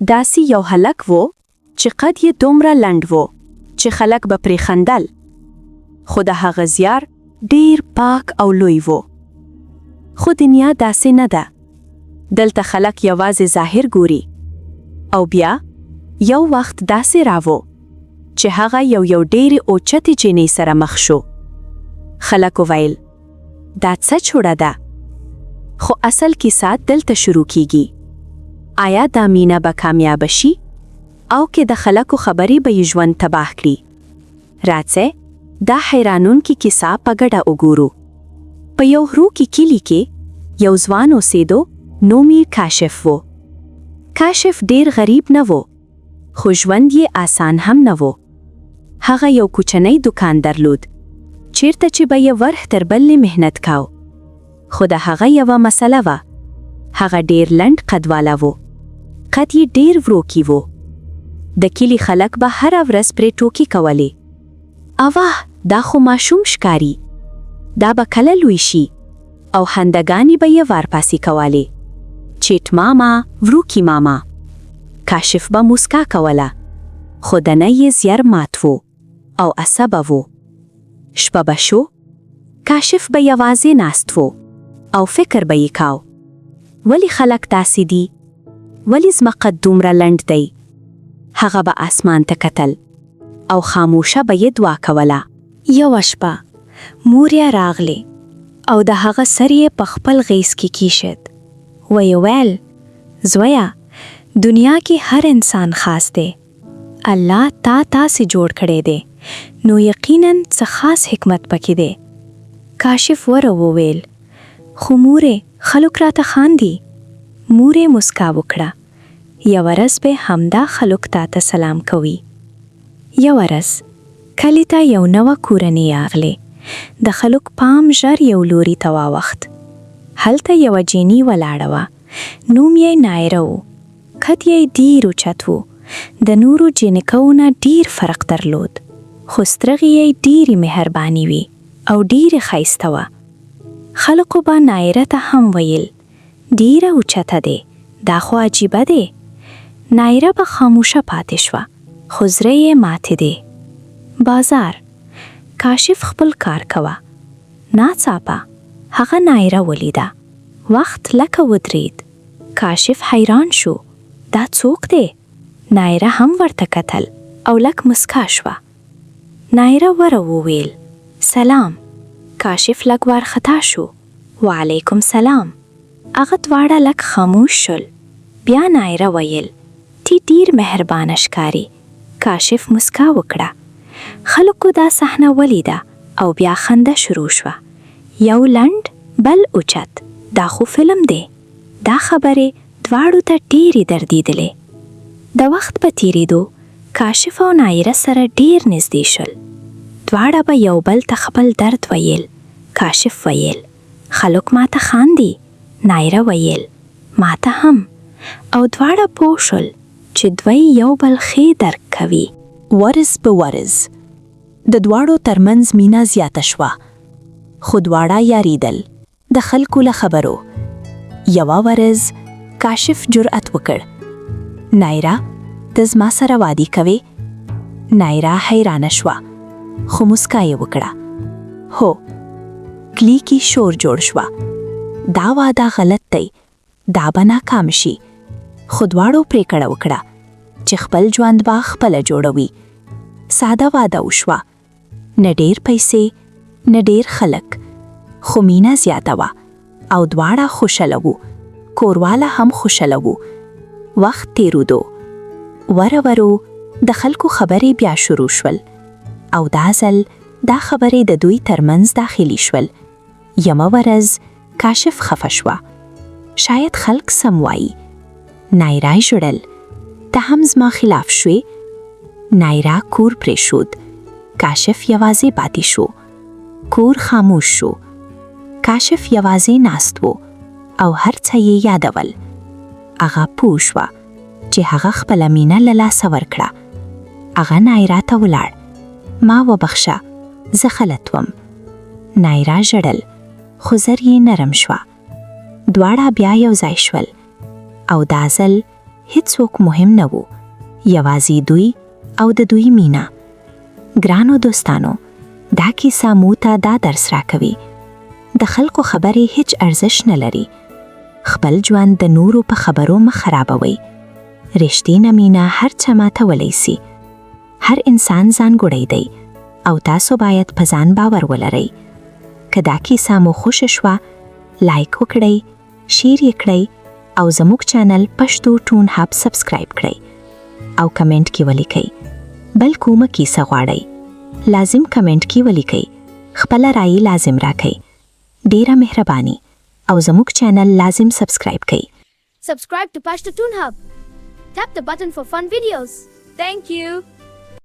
داسې یو هلک وو چې قد یې دومره لنډ وو چې خلک به پرې خندل، خو د هغه زیار ډیر پاک او لوی وو. خو دنیا داسې نه ده. دلته خلک یوازې ظاهر ګوري. او بیا یو وخت داسې راوو چې هغه یو یو ډېرې اوچتې جینۍ سره مخ شو. خلکو ویل، دا څه چوړه ده؟ خو اصل کیسه دلته شروع کیږي. آیا دا مینه به کامیابه شي او که د خلکو خبرې به یې ژوند تباه کړي؟ راځئ دا حیرانونکې کیسه په ګډه وګورو. په یو هروکي کلي کې یو ځوان اوسېدو، نوم یې کاشف و. کاشف ډیر غریب نه و، خو ژوند یې اسان هم نه و. هغه یو کوچنی دوکان درلود، چیرته چې به یې ورح تر بلې محنت کاو. خو د هغه یوه مسله وه، هغه ډیر لنډ قد والا و. قد یې ډیر وروکی و. د کلي خلک به هره ورځ پرې ټوکې کولې. اواه، دا خو ماشوم ښکاري. دا به کله لوی شي؟ او خندهګانې به یې وارپاسې کولې. چیټ ماما، وروکی ماما. کاشف به موسکا کوله، خو دنه یې زیر مات وو او عصبه وو. شپه به شو، کاشف به یوازې ناست وو او فکر به یې کاو. ولې خلک داسې دي؟ ولې زما قد دومره لنډ دی؟ هغه به آسمان ته کتل او خاموشه به یې دعا کوله. یوه شپه مور یې راغلې او د هغه سر یې په خپل غیز کې کیښد. ویې ویل، زویه، دنیا کې هر انسان خاص دی. الله تا تاسې جوړ کړی دی، نو یقینا څه خاص حکمت پکې دی. کاشف وره وویل، خو مورې، خلک راته خاندي. مورې مسکا وکړه، یوه ورځ به همدا خلک تاته سلام کوي. یوه ورځ کلي ته یو نوه کورنۍ راغلې. د خلک پام ژر یو لوري ته واوښت. هلته یوه جینۍ ولاړه وه، نوم یې نایره و. قد یې ډیر اوچت و، د نورو جینکو نه ډیر فرق درلود، خو سترګې یې ډیرې مهرباني وي او ډیرې ښایسته وه. خلکو به نایره ته هم ویل، ډیره اوچته دی، دا خو عجیبه دی. نایره به خاموشه پاتې شوه، خو زړه یې ماتې دی. بازار، کاشف خپل کار کوه. ناڅاپه هغه نایره ولیده. وخت لکه ودرید. کاشف حیران شو، دا څوک دی؟ نایره هم ورته کتل او لک مسکا شوه. نایره وره وویل، سلام. کاشف لږ وارخطا شو، وعلیکم سلام. هغه دواړه لږ خاموش شول. بیا نایره ویل، تی ډیر مهربانه ښکاري. کاشف مسکا وکړه. خلکو دا صحنه ولیده او بیا خنده شروع شوه. یو لنډ، بل اوچت، دا خو فلم دی. دا خبرې دواړو ته ډېرې دردېدلې. د وخت په تېرېدو کاشف او نایره سره ډېر نږدې شول. دواړه به یو بل ته خپل درد ویل. کاشف ویل، خلک ماته خاندي. نایره ویل، ماته هم. او دواړه پوه شول چې دوی یو بل ښې درک کوي. ورځ په ورځ د دواړو ترمنځ مینه زیاته شوه، خو دواړه یاریدل د خلکو له خبرو. یوه ورځ کاشف جرأت وکړ، نایره، ته زما سره وادي کوې؟ نایره حیرانه شوه، خو مسکا یې وکړه، هو. کلي کې شور جوړ شوه، دا واده غلط دی، دا به ناکام شي. خو دواړو پرېکړه وکړه چې خپل ژوند به خپله جوړوي. ساده واده وشوه، نه ډېر پیسې، نه ډېر خلک، خو مینه زیاته وه او دواړه خوشحاله وو. کورواله هم خوشحاله وو. وخت تېرودو، وره ورو د خلکو خبرې بیا شروع شول او دا ځل دا خبرې د دوی ترمنځ داخلي شول. یوه ورځ کاشف خفه شوه، شاید خلک سم وایي. نایره ژړل، ته هم زما خلاف شوې؟ نایره کور پرېښود. کاشف یوازې پاتې شو. کور خاموش شو. کاشف یوازې ناست و او هر څه یې یادول. هغه پوه شوه چې هغه خپله مینه له لاسه ورکړه. هغه نایره ته ولاړ، ما وبخښه، زه غلط وم. نایره ژړل، خو زر یې نرم شوه. دواړه بیا یو ځای شول او دا ځل هیڅوک مهم نه وو، یوازې دوی او د دوی مینه. ګرانو دوستانو، دا کیسه مو ته دا درس راکوي: د خلکو خبرې هیڅ ارزش نه لري. خپل ژوند د نورو په خبرو مه خرابوئ. رښتینه مینه هر څه ماتولی سي. هر انسان ځانګړی دی او تاسو باید په ځان باور ولرئ. که دا کیسه مو خوښه شوه، لایک وکړئ، شیر یې کړئ او زموږ چینل پښتو ټون هب سبسکرایب کړئ او کمنټ کې ولیکئ بل کومه کیسه غواړئ. لازم کمنټ کې ولیکئ، خپله رایې لازم راکړئ. ډیره مهرباني او زموږ چینل لازم سبسکرایب کړئ. Subscribe to Pashto Toon Hub. Tap the button for fun videos. Thank you.